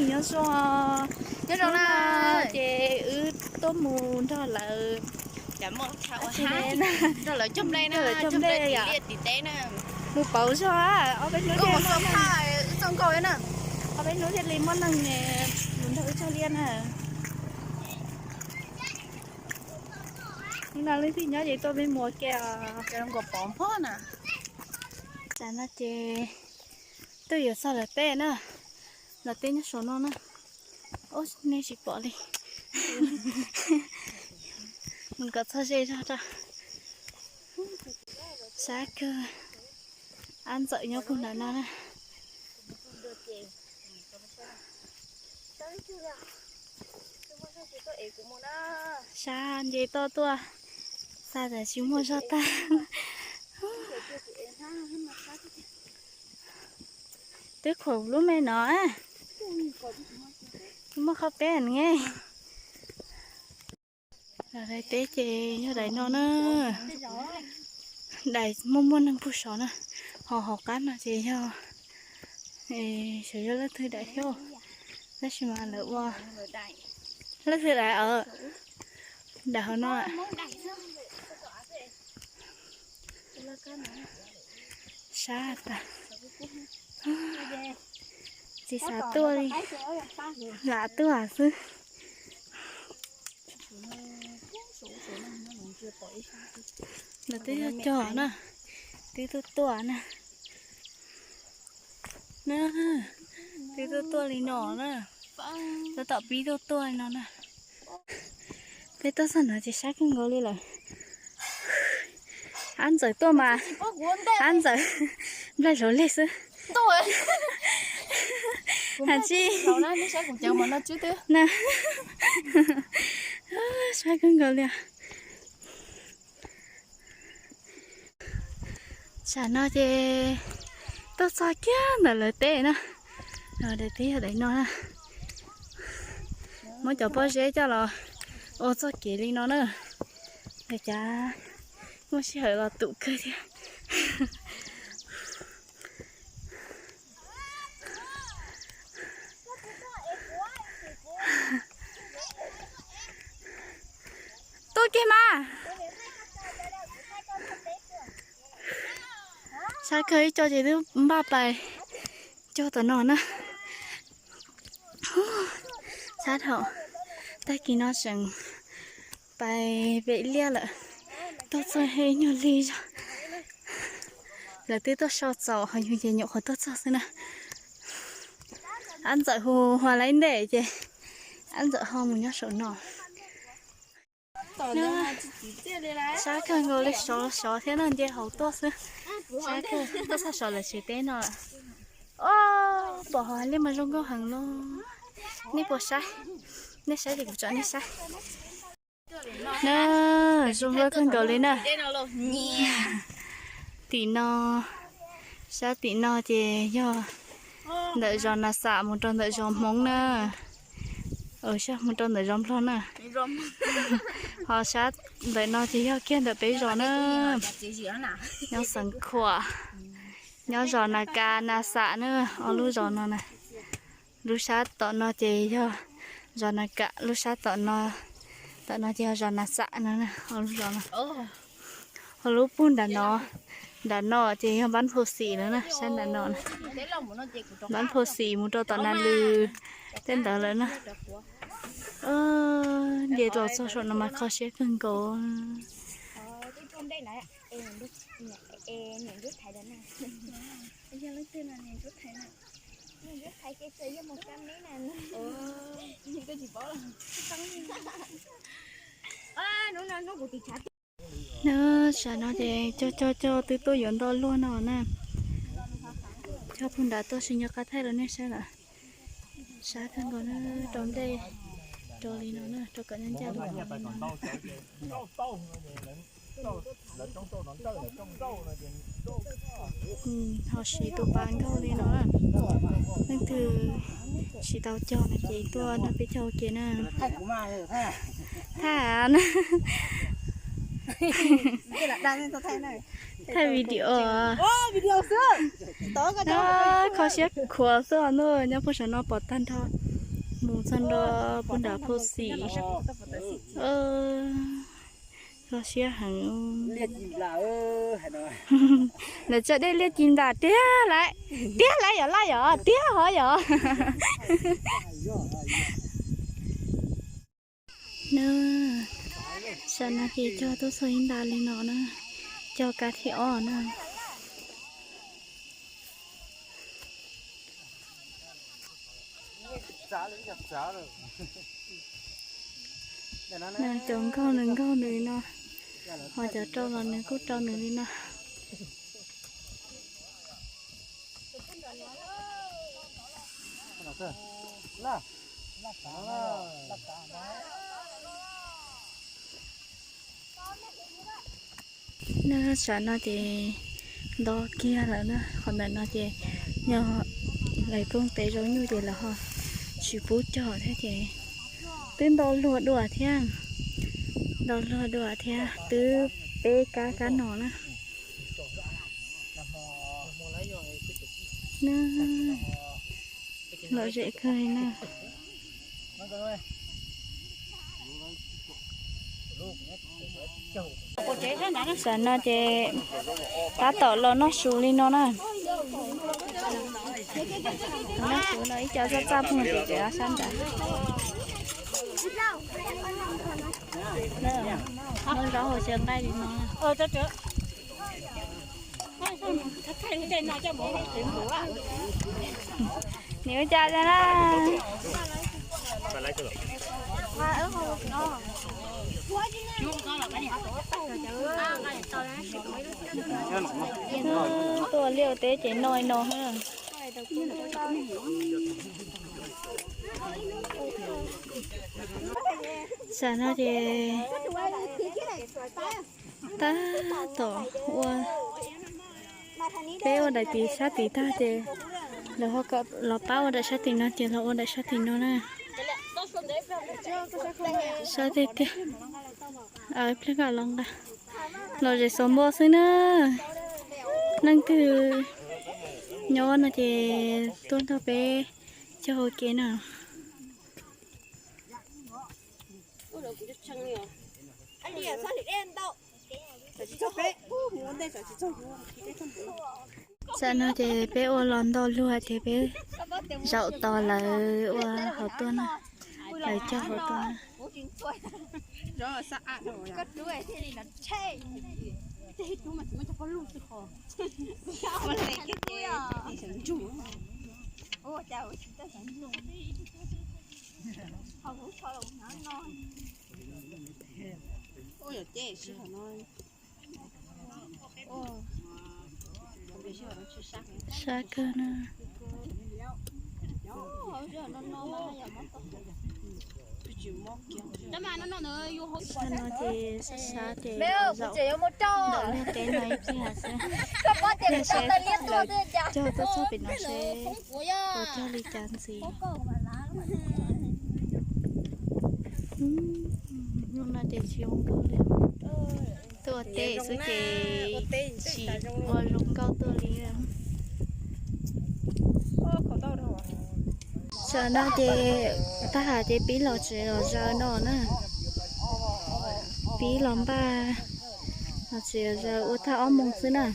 Nyob zoo, nyob zoo na. Ces wb tuaj mus nrog lawv, nrog lawv cog nplej na, cog nplej tim liaj tim teb na. Mus pauv zog, ob peb hnub thiaj li muaj neeg mus nrog wb cog liaj na. Hnub no leej twg nyob ces tuaj peb mus ua ke os. Tam no ces tuaj yuav txog lawv teb na, lawv teb nyob saum no na. Ub, nej tsis pom li. Mus kom txog ze zog rau. Sab kawg, ab ntxawm nyob puag nram no na. Sab nce toj tuaj, xa tas tsis muaj zog tag. Twb khuam lub me no, muaj qhov peb ne. Los daim teb ces yog daim no na. Daim muaj muaj neeg puag saud na. Ho hauv qab no ces yog, xyov yog leej twg daim thiab, tab sis mas lawv ua leej twg daim, daim hauv no. Sab tas, tsis xav tuaj li, lam tuaj xwb. Lawv twb tuaj cog na, twb tuaj tuaj na. Na, twb tuaj tuaj li no na. Tab tom pib tuaj tuaj li no na. Peb tuaj txog no ces sab kawg nkaus li lawm. Ab ntxawm tuaj mas, ab ntxawm nplaig hluav lig xwb. Has tsi, sab kawg nkaus li. Tsam no ces tuaj txog kiag ntawm lawv teb na. Daim teb yog daim no na. Muab cov pob zeb coj los ua txoj kev li no na. Cas muaj sij hawm los tus kawg thiab. Tuaj kiag mas. Sab kawg, ib co ces twb npaj pais cog tom no na. Sab thaum tag kis no tseem pais pem liaj lawm, tuaj txog ib nyuag lig zog. Lawv twb tuaj so txaus, ho yus ces nyuam qhuav tuaj txog xwb na. Ab ntxawm hu ua laib ntej ces ab ntxawm ho mus nyob saum no. Sab kawg nkaus li, sov sov thiab no, nce hauv tuaj xwb. Sab kawg, tuaj txog saum lawv tsev teb no lawm. Ob, pom hauv liaj mas zoo nkauj heev los. Nej puas saib? Nej saib ces kuv tsom nej saib. Na, zoo nkauj kawg nkaus li na. Tim no, sab tim no ces yog ntawm zos Nas Xam mus rau ntawm zos Hmoob na. Mus rau ntawm zos Nplog na. Ho sab ntawm no ces yog kiag ntawm peb zos na. Nyob Xeev Khuam, nyob zos Nas Kas Nas Xam na, ob lub zos no na. Lub sab tom no ces yog zos Nas Kas, lub sab tom no, tom no ces yog zos Nas Xam no, ho lub zos no. Ho lub puag nram no, nram no ces yog Npab Phau Xim no na, sab nram no na. Npab Phau Xim mus rau tom Nas Lwm tej ntawd lawm na. Nce los txog saum no mas kho siab kawg nkaus. Na, sab no ces cog cog cog twb tuaj yuav ntau luaj no na. Cog puag nrad tuaj tsis nco qab thaij rau nej saib lawm. Sab kawg nkaus na, rau nplej rau li no na, rau kom nyob ncaj li no. Ho siv tus pas nkaug li no na. Leej twg tsis tau cog no ces tuaj nrog peb cog ua ke na. Thaij na. Thaij video. Kho siab khuav xwb no, nyob puag saum no pom tag nrho. Mus txog nrho puag nram Phau Xim. Kho siab heev. Ntawm tso dej liaj ci nplam tiag lauj, tiag lauj, yog laj yom, tiag hov yom. Na, sam no ces cog tuaj txog ib nta li no na, cog kab thib ob na. Cov nkaug nws nkaug nws li no, ho cov rau los nws kuj rau nws li no. Na, sam no ces nto kiag lawm na, qhov ntawm no ces yog lawv poob tes zoo nyuj ces lawv ho tsis pub cog thiab ces twb nto luag dua thiab, nto luag dua thiab twb peb kab kab no na. Na, lom zem kawg li na. Sam no ces tab tom los noj su li no na. Noj su no ib co txaj txaj muag ces tseem sab nrad. Muab zaub hauv xyaw nqaij li no. Nws ua cas na? Tuaj liaj ua teb ces noj li no. Sam no ces tab tom ua, peb ua daim tid sab tid tag ces lawv ho kom los pab ua daim sab tim no ces los ua daim sab tim no na. Sab tiag tiag. Pliag kom los nqa, los zem xaus npua xwb na. Leej twg nyob no ces tuaj nrog peb cog ua ke na. Tam no ces peb ua los nto luag ces peb zaum tos lawv ua hauv tuaj na, lawv cog hauv tuaj na. Sab kawg na. Sab no ces sab sab ces zaum ntawm liaj teb no ib pliag xwb. Pliag seb lawv cog tuaj txog pem no seb puas cog li cas ntxiv. Hnub no ces tsis zoo nkauj li. Tuaj ua teb xwb ces tsis ua zoo nkauj tuaj li. Tam no ces tab hais ces pib los tsev los zaws no na. Pib los npaj los tsev los zaws ua tag ob moos xwb na.